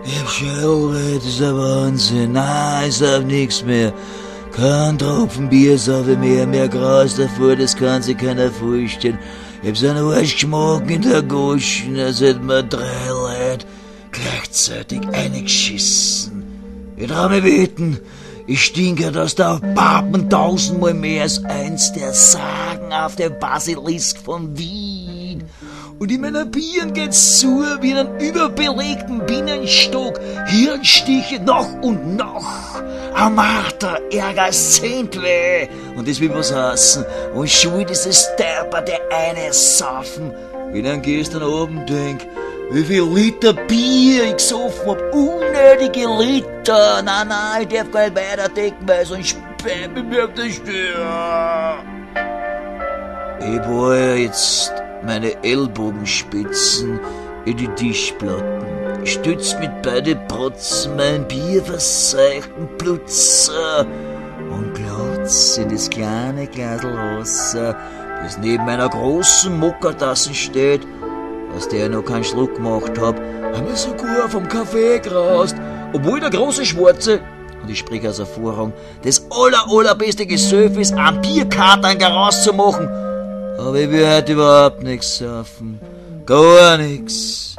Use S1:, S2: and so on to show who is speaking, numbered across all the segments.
S1: Ich hab Schellweh, das ist der Wahnsinn. Nein, ich sauf nix mehr. Kein Tropfen Bier sauf ich mehr, mehr Gras davor, das kann sich keiner vorstellen. Ich hab so einen Arschgeschmack in der Goschen, als hätten mir drei Leute gleichzeitig eingeschissen. Ich trau mich wetten, ich stinke, dass der Papen tausendmal mehr als eins der Sagen auf dem Basilisk von Wien. Und in meiner Birn geht's zu wie in einem überbelegten Bienenstock. Hirnstiche noch und noch. Am Marter ärger als Zehntweh. Und das will was heißen. Und schuld ist es depperte eine Saufen. Wenn ich an gestern Abend denk, wie viel Liter Bier ich gesoffen hab. Unnötige Liter. Nein, nein, ich darf gar nicht weiterdenken, weil sonst sperrt mir auf der Stirn. Ich bohr jetzt meine Ellbogenspitzen in die Tischplatten, stütz mit beide Protzen mein bierverseuchten Plutzer und glotz in das kleine Glasl Wasser, das neben meiner großen Mokatasse steht, aus der ich noch keinen Schluck gemacht hab, hab mir sogar vom Kaffee gerast, obwohl der große Schwarze, und ich sprich aus Erfahrung, das allerbeste Gesöff ist, einen Bierkater rauszumachen. Aber ich will heute überhaupt nix saufen. Gar nix.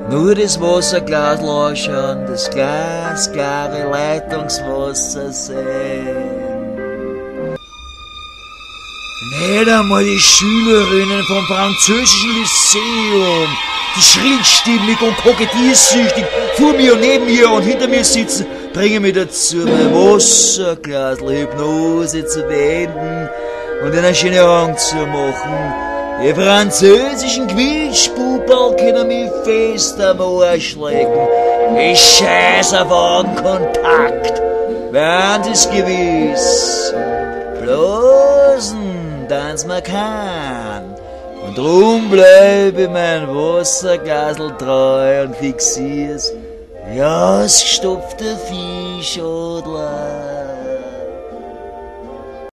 S1: Nur das Wasserglas anschauen, das glasklare Leitungswasser sehen. Nicht einmal die Schülerinnen vom französischen Lyzeum, die schrillstimmig und kokettiersüchtig vor mir und neben mir und hinter mir sitzen, bringen mich dazu, mein Wasserglasl Hypnose zu beenden und eine schöne Augen zu machen. Die französischen Quietschbuberl können mich fest am Arsch lecken. Ich scheiß auf Augenkontakt. Während ist gewiss. Bloßen, tanz man kann. Und drum bleib ich mein Wasserglasl treu und fixier's. Ja, ausgestopfter Fischadler.